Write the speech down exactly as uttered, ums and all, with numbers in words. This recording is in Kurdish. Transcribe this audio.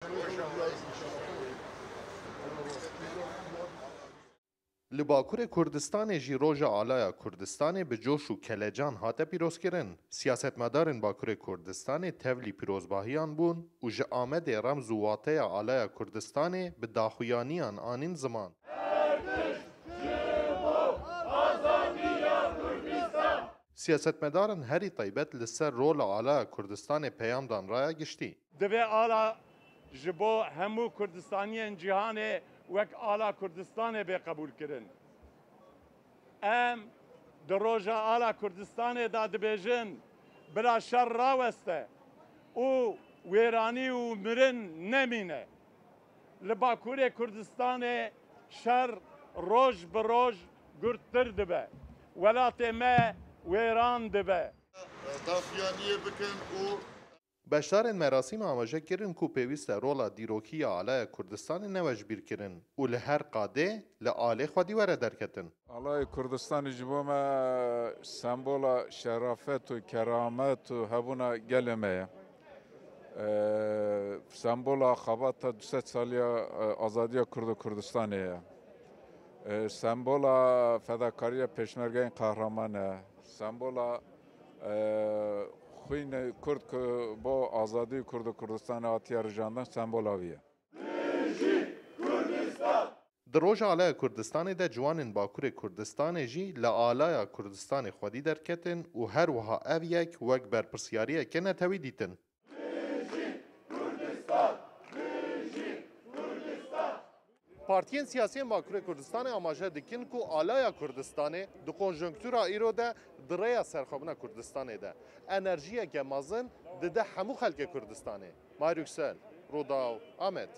Li Bakurê Kurdistanê jî Roja Alaya Kurdistanê bi coş û kelecan hate pîrozkirin. Siyasetmedarên Bakurê Kurdistanê tevlî pîrozbahiyan bûn û ji Amedê remz û wateya Alaya Kurdistanê bi daxuyaniyan anîn ziman. Siyasetmedaran herî taybet li ser rola Alaya Kurdistanê peyam dan raya giştî. Divê ala ji bo hemû Kurdistaniyên cîhanê wek ala Kurdistanê bê qebûlkirin. Em di roja ala Kurdistanê de dibêjin, bila şer raweste û wêranî û mirin nemîne. Li Bakurê Kurdistanê şer roj bi roj gurttir dibe. Welatê me wêran dibe. Daxuyaniyê bikin û Beşdarên merasîmê amaje kirin ku pêwîst e rola dîrokî ya Alaya Kurdistanê newe ji bîr kirin û li her qadê li alê xwedî were derketin. Alaya Kurdistanê ji bo me sembola şerafet û keramet û hebûna gelê me ye. E, sembola xebata du sed saliya, e, azadiya Kurd û Kurdistanê ye. E, sembola fedakariya pêşmergeyên qehreman e. Sembola, e, xwînê Kurd ku bo azadî Kurd û Kurdistanê hatiye rijandin, sembola wî ye. Di Roja Alaya Kurdistanê de ciwanên Bakurê Kurdistanê jî li Alaya Kurdistanê xwedî derketin û her wiha ev yek wek berpirsyariyeke netewî dîtin. Partiyên siyasî yên Bakurê Kurdistanê amaje dikin ku Alaya Kurdistanê di konjonktura îro de di rêya serxwebûna Kurdistanê de enerjiyeke mezin dide hemû xelkê Kurdistanê. Mahir Yüksel, Rûdaw, Amed.